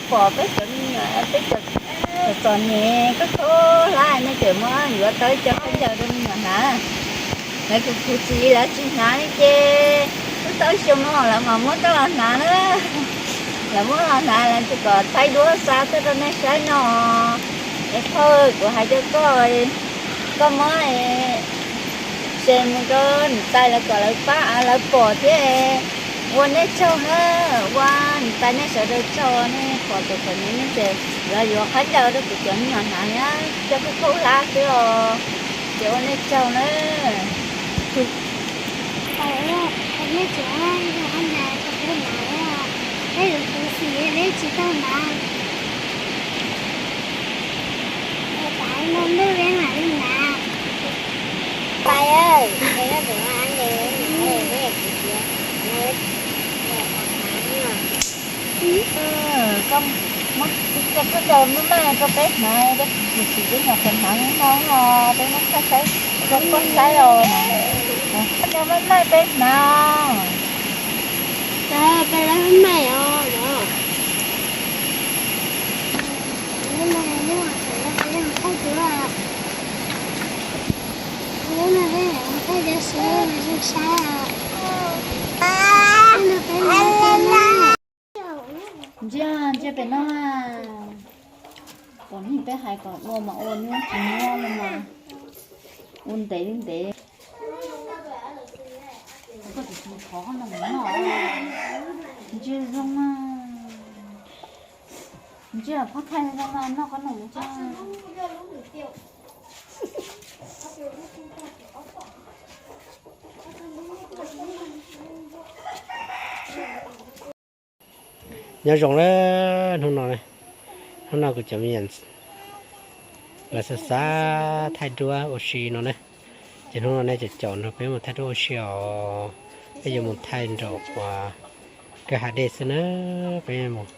Pom peb cov me nyuam, peb cov txom nyem khaub hlab, nej tseem muab yuav tau ib co khaub ncaws rau me nyuam hnav. Lawv kuv kuv txiv lawv tsis hnav li ces twb tau xyoo no lawv mas muab coj los hnav na. Lawv muab los hnav lawv tsis kom thaij duab xa tuaj rau nej saib no. Es phauj, kuv hais rau koj, koj muab share mus rau niam tais lawv kom lawv pab lawv pom thiab. Ua nej tsaug na, ua niam tais nej sawv daws tsaug, nej pom tus txom nyem nej tseem yuav yuav khaub ncaws rau kuv cov me nyuam hnav, cov khaub hlab xwb os. Ces ua nej tsaug na. Koj muab khaub ncaws maj maj rau peb hnav, peb kuv txiv peb nyuam qhuav hnav hnub no, peb muab thaij saib rau koj saib os. Khaub ncaws maj maj peb hnav. Peb lawv maj os. Ntsia, ntsia pem no. Pom neeg peb hais kom ua mas ua, nyob tsis nyob no mas ua ntev li ntev. Koj tus txiv thov koj noj, ntsia zoo na. Ntsia phob thaij zoo na, noj koj noj ntsia. Nyob zoo na, hnub no, hnub no kuv cov me nyuam lawv xav xav thaij duab ua si no na. Ces hnub no nej caum caum nrog peb mus thaij duab ua si os. Peb yuav mus thaij nraum uas kwj ha dej xwb na. Peb mus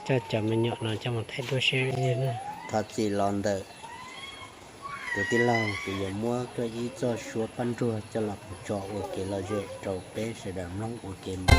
coj cov me nyuam no coj mus thaij duab si. Thov txim los ntawm tus tij laug, kuv yuav muab koj ib txoj suab paj nruag coj los tso ua kev lom zem rau peb sawv daws mloog ua ke mus.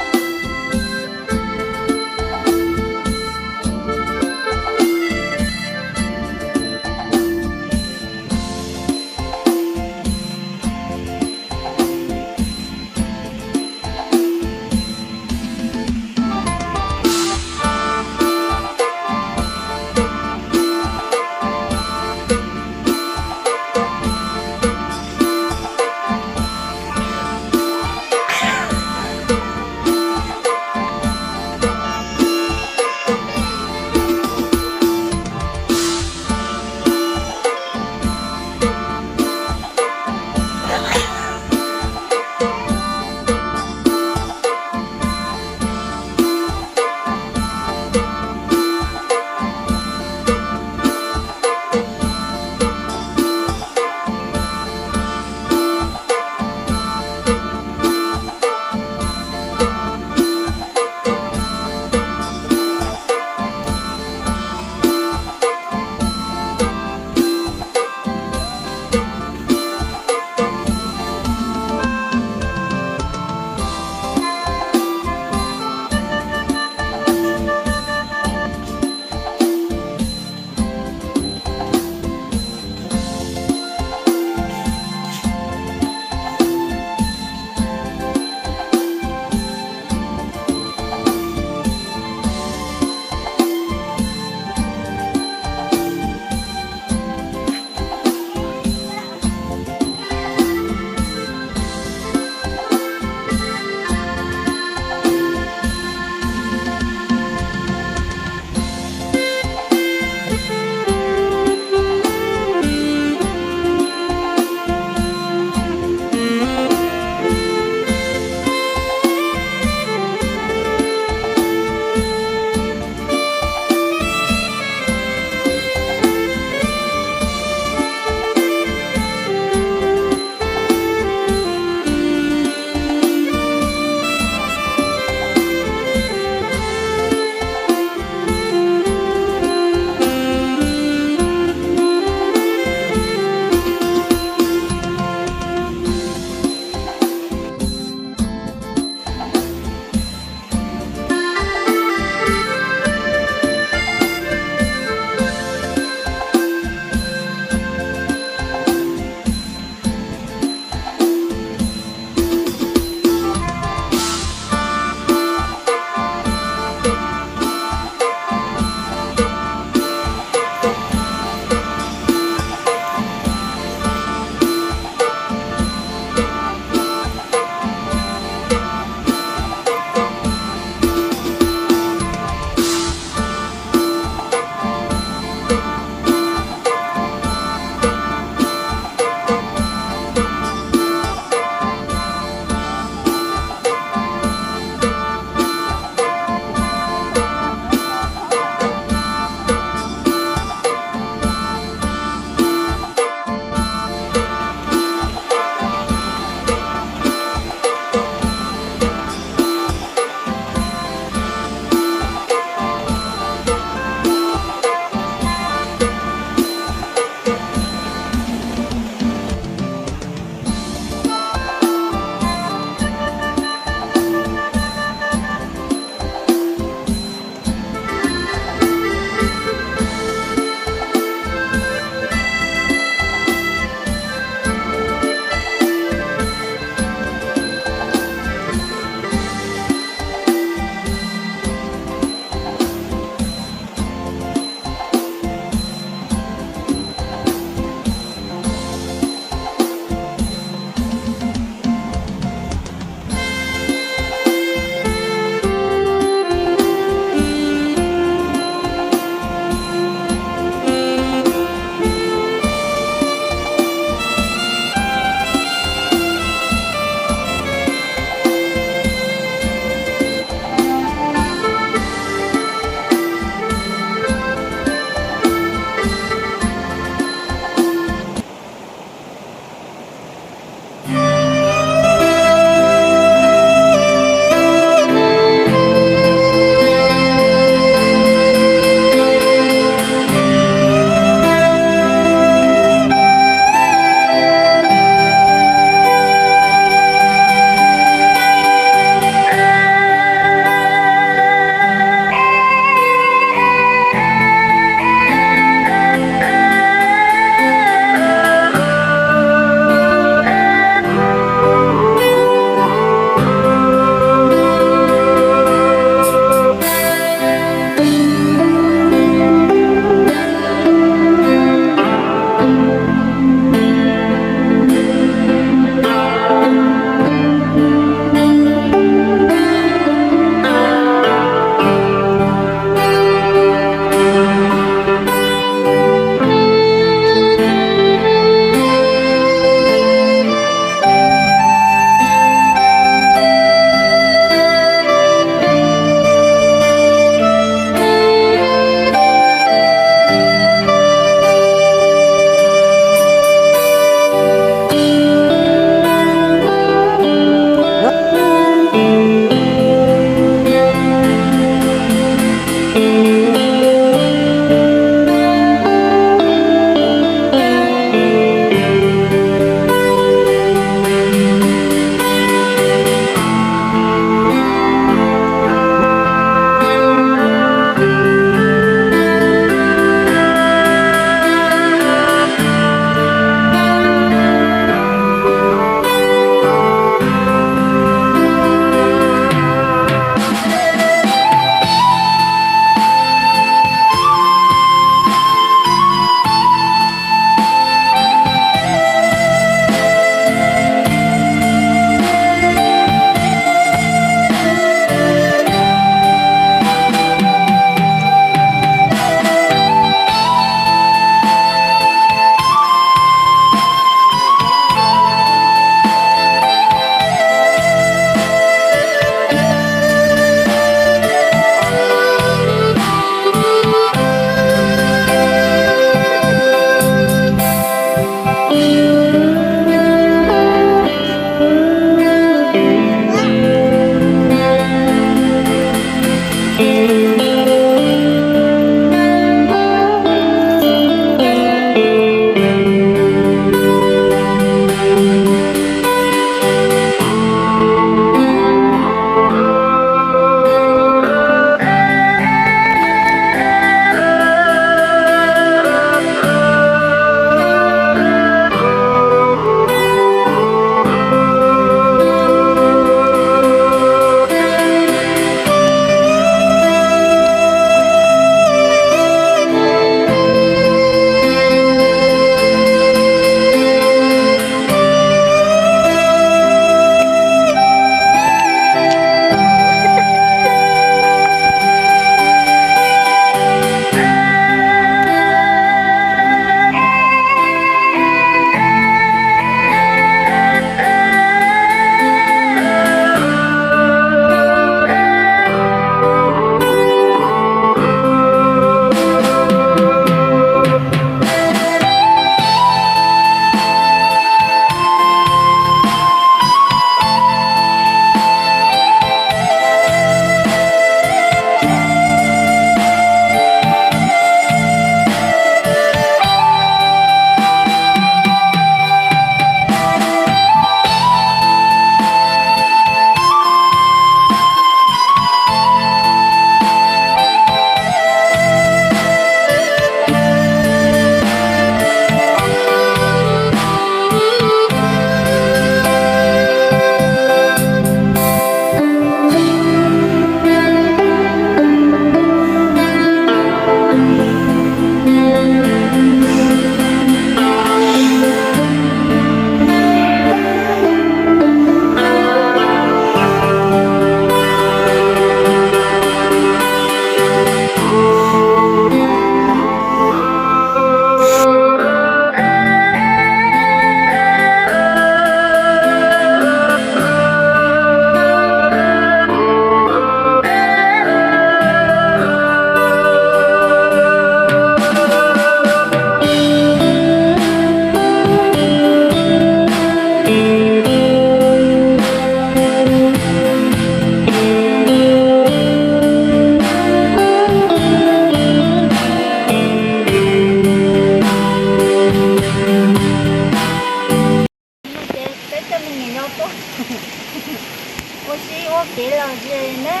Peb los ze na,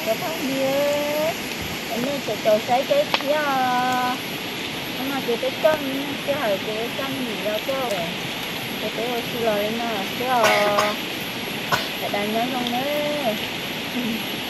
cov phooj ywg, nej caum caum saib peb thiab os. Hnub no ces peb coj me sij hawm ces peb coj me nyuam yaus tuaj, ces peb ua si los li no xwb os. Sawv daws nyob zoo nawb.